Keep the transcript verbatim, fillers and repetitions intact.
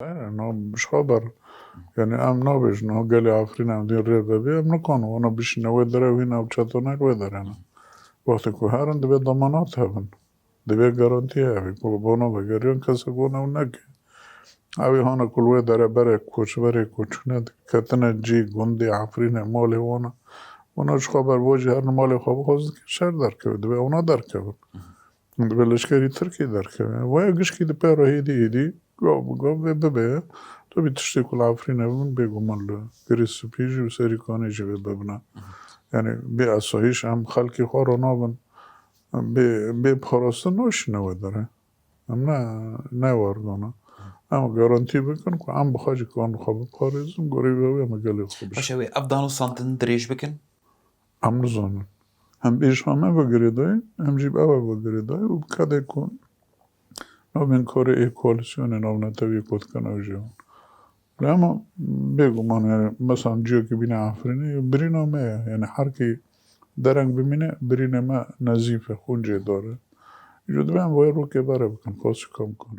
Ene, no, ji xwe ber. Yani em nabêjin, no gelê Efrîn em dîn rê vebê, em nikanin wana bişîne wê dere û hîn ew çetonek wê dere ne. Wextê ku herin divê demanat hebin. Divê garantî hebe ku bona vegeriyan kesek wana ew neke. Ew ê hana ku li wê dere berê koçberê ku çûne ketine cî gundê Efrînê malê wana. Wana ji xwe ber bo jî herin malê xwe bixwazin ke şer derkeve. Divê wana derkevin. Divê leşkerî Tirkî derkeve. Waya gişkî di pê re hêdî hêdî gav bi gav vê bibe. Tabî tiştê ku li Efrînê bibin bêguman li Girê Spî jî û Serîkanê jî vê bibine. Yani bê esayîş em xelkê xwe re nabin. Bê, bê parastin naşîne wê dere. Em ne, ne wargana. Em garantî bikin ku em bi xwe jî kan xwe biparêzin, gorî vê wê em gelê xwe bişînin. Baş e wê ev danûstandin dirêj bikin? Em nizanin. Hem êşa me ve girêdayî, hem jî ev ve girêdayî û bi kedê ku navên karê ê koalîsyonê navnetewî ku dikin ew jî hûn. Lê ema bêguman yani mesela ciyekî bîne Efrînê, birîna me ye. Yani her kî dereng bimîne, birînê me nezîf e, xûn jê dare. Ji divê em vay rokê bere bikin, xwest çi kam kan.